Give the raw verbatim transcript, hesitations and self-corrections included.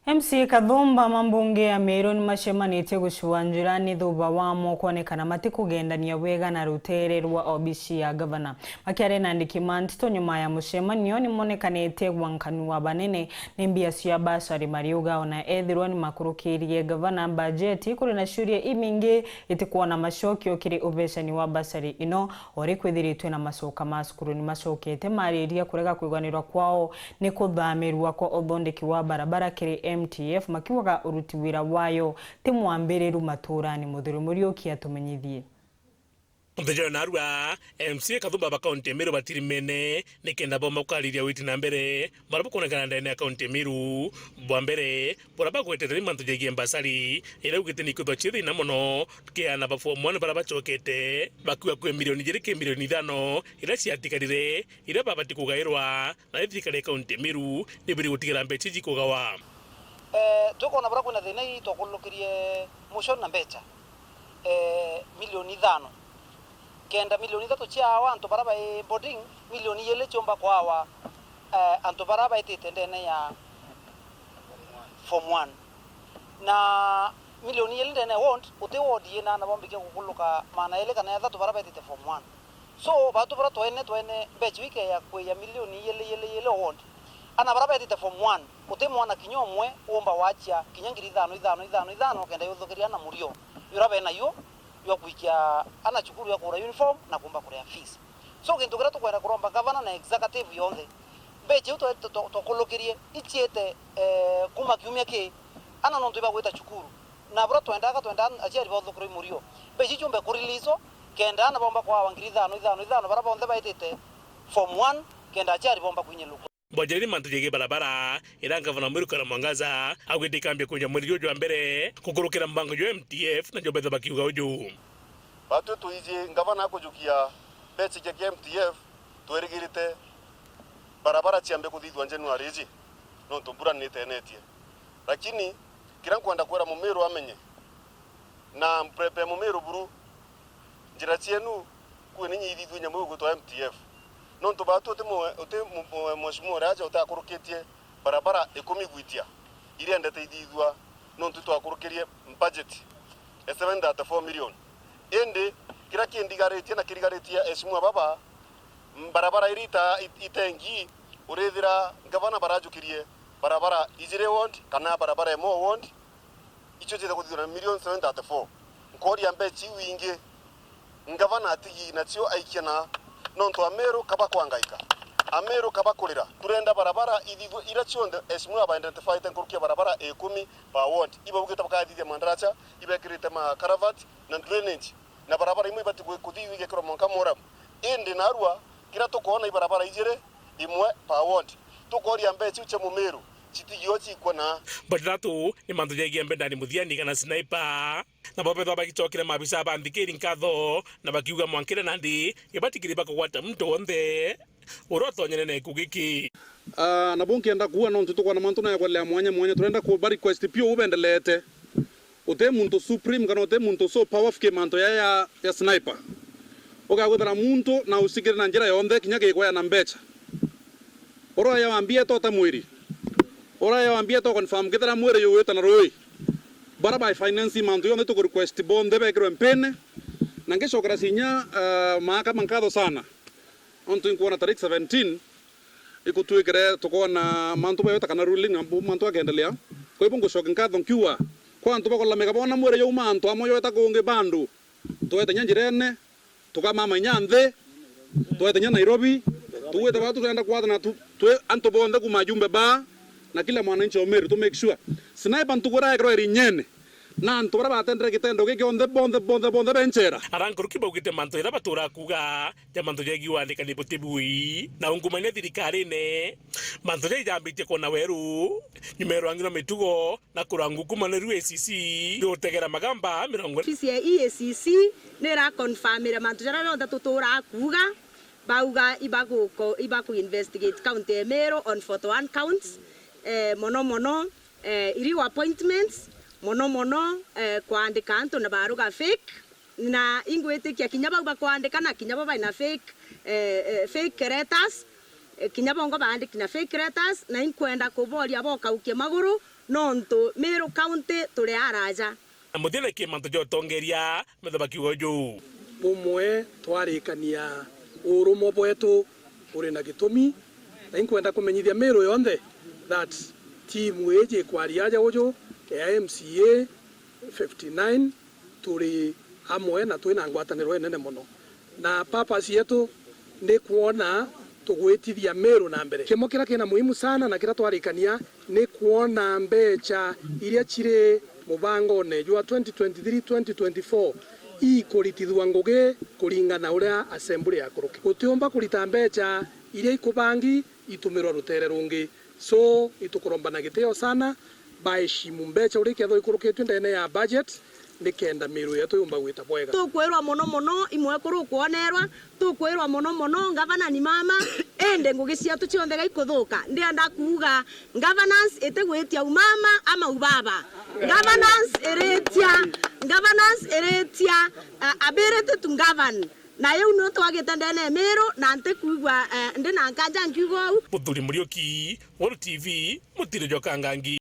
M C A Kathumba ma mbunge ya Meru ni macemanitie gucua njira ni thuba wamo kwonekana matikugendania bwega na rutere rwa obici ya gavana. Makiaria na andiki ma nteto nyuma ya mucemanio, ni monekanite gwankanua banene ni mbia cia bursary, mariuga ona ethirwa ni makurukirie gavana bajeti, kuri na ciuria imingi itikwona macokio kiri ubecani wa bursary ino, o ri kwithiritwe na macoka ma cukuru ni macokete mariria kurega kwiganirwa kwao ni kuthamirua kwa uthondeki wa barabara kiri M T F, makiugaga uruti wira wayo ti mwambiriru maturani. Muthuri Muriuki atumenyithie. Muthenya narua, M C A Kathumba ba kaunti ya Meru batirimene nikenda bomba kukariria witi na mbere baria bukwonekana ndene ya kaunti ya Meru. Bwa mbere, buria bagwetete ni mantu jegie mbasari, iria ugite ni kwithwa ci thina mono ki aana ba form one baria bacokete, bakiuga kwi milioni ijiri ki milioni ithano iria ciatigarire, iria babati kugairwa na thirikari ya kaunti ya Meru ni biri gutigira mbeca iji kugawa. Eh, tukwona baria kwina thina ii twakurukirie motion na mbeca, eh, milioni ithano. Kenda milioni ithatu ciawa antu baria bai boarding, milioni ijiri ciumba kwawa, eh, antu baria baitite ndene ya form one. Na milioni ijiri ndene ya ward, uti ward yina na bombikia gukuluka maana eri kana ya thatu baria baitite form one. So, batu baria twene, twene mbeca iu ikeya kwiya milioni ijiri, ijiri, ijiri o ward. Ana baria betite form one, uti mwana kinya umwe umba wachia kinya ngiri ithano, ithano, ithano, ithano, kenda yuthukiria ana murio juria benayo jwa kwikia ana cukuru ya kugura uniform na kumba kuria fees. So, gintu kiria tukwenda kuromba gavana na executive yonthe, mbeca iu twa-, twa-, twa-, twakulukirie iciite, eh, kuma kiumia ki, ana nontu ibagwita cukuru. Na buria twendaga, twendaga aciari bathukuru i murio. Mbeca iu ciumbe kureleaswo, kenda ana bomba kwawa ngiri ithano, ithano, ithano, baria bonthe baitite form one, kenda aciari bomba kwinyilukwa. Bwajiri ni mantu jegie barabara, iria ngavana Mwiru Kara Mwangaza augite ikambia kunja mweri juju jwa mbere gukurukira mubango jwa M T F, na jo betha bakiuga uju. Batwi twiji ngavana akujukia mbeca cia M T F, twerigirite barabara ciambe kuthithua January iji, nontu mbura ni itenetie. Lakini kiria nkwenda kwira Mumiru amenye, na mpepe Mumiru buru, njira cienu kwi ni nyithithue nyamwe igwitwa M T F. Nontu batu uti mwe-, uti mu-, mwe-, mheshimiwa uria aja utakurukitie barabara ikumi gwitia, iriendete ithithua, nontu twakurukirie budget ya seven thirty-four million. Indi kiria kindigaritie na kirigaritie mheshimiwa baba, barabara iria ita-, it-, itengi, urithira ngavana barajukirie barabara ijiri ward kana barabara imwe ward, icio ciitha kuthithua na million seven thirty-four. Nkooria mbeca iu ingi ngavana atigi nacio aikia na, nontu Ameru kaba kwangaika, Ameru kaba kurira. Turenda barabara ithithue iria cionthe mheshimiwa aba identifiete nkuruki ya barabara ikumi per ward. Ibaugite bakathithia mandaracha, ibekirite ma culvert na drainage. Na barabara imwe ibati kwi-, kuthithua igekirwa mwanka muramu. Indi narua, kiria tukoona i barabara ijiri, imwe per ward. Tukooria mbeca iu cia Mumiru, citigio cikwa na. Bathatu ni mantu jegie Mbendani Muthiani kana Sniper. Nabo bethwa bagicokire maabisa ba nthikiri nkatho, na bakiuga mwankire nandi, ibatigiri bakugwata muntu wonthe uria utonyene na gikuo giki. Ah, nabo nkienda kuuga, nontu tukwona mantu na yagwalea mwanya mwanya, turenda kuba request pio ubendelete. Uti muntu supreme kana uti muntu so powerful ki mantu ya, ya, ya Sniper. Ugagwithira muntu na ucikire na njira yonthe kinya gikweya na mbeca. Uraya wambia to ta mwiri. Uraya wambia to confirm kithira mwiri yuwite na rui. Bara by finance mantu yonthe tuku request bonthe bekirwe mpini. Na ngicokera cinya, eh, mahakama nkatho sana. Nontu inkwona tarik seventeen, ikutwikire tukoona mantu bayota kana ruling ambu mantu akeendelea. Kwa hivyo ngucokia nkatho nkiuga, kwa antu bakulalamika boona mwiri yauma antu amwe yoeta kungi bandu, twete nya njirene, tukamama inya nthi, twete nya Nairobi, tugwite baa tutenda kwathana tu, twi antu bonthe kuma ajumbe baa, na kila mwananchi wa Meru, to make sure Sniper ntuku iria ekirwa irinyene, na antu baria batendere gitendo giki onthe bonthe, bonthe, bonthe be nchera. Ara nkuruki baugite mantu jaria baturaa kuuga ja mantu jegie wandikani butibui na ungumania thirikarine. Mantu jaria ijambitie kwona weru nyuma ya rwangi rwa mitugo na kurangwa kumaniru A C C gutegera magamba mirongo. Ofisi ya E A C C ni iraconfirmire mantu jaria jonthe tuturaa kuuga, bauga ibaguko-, ibaku investigate county ya Meru on forty-one counts, eh, mono mono, eh, illegal appointments, mono mono, eh, kwandika antu na baruga fake, na ingwitikia kinya bau bakwandika na kinya bo baina fake, eh, eh, fake letters, eh, kinya bongo baandiki na fake letters, na inkwenda kuboria bokaukie maguru, Nontu Meru County turi araja. Na muthia ni kimanto ja utongeria metheba kiugo juu. Bumwe twarikania urumwe bwetu buri na gitumi, na inkwenda kumenyithia Meru yonthe that timu iji ikwaria aja uju ya M C A fifty nine turi amwe na twina ngwataniro inene mono, na purpose yetu ni kwona tugwitithia Meru na mbere. Kimo kiria kina muhimu sana na kiria twarikania ni kwona mbecha iria ciri mubangone jwa twenty twenty-three twenty twenty-four ikuritithua ngugi kuringana uria assembly yakuruki. Gutiumba kurita mbecha iria ikubangi itumirwa rutere rungi. So, itukuromba na gitio sana, baheshimu mbecha uria ikethirwa ikurukitue ndene ya budget, nikenda Meru yetu yumba gwita bwega. Tukwirwa mono mono, imwekuru ukwonerwa, tukwirwa mono mono, ngavana ni mama, indi ngugi cietu cionthe gaikuthuka. Ndienda kuuga governance itigwitia u mama ama u baba. Governance iritia, governance iritia, uh, ability to govern. Na iu nio twagite ndene ya Meru, na ntikwigua, eh, ndi na nkanja nkiuga uu. Muthuri Muriuki, World T V, mutiri jwa Kangangi.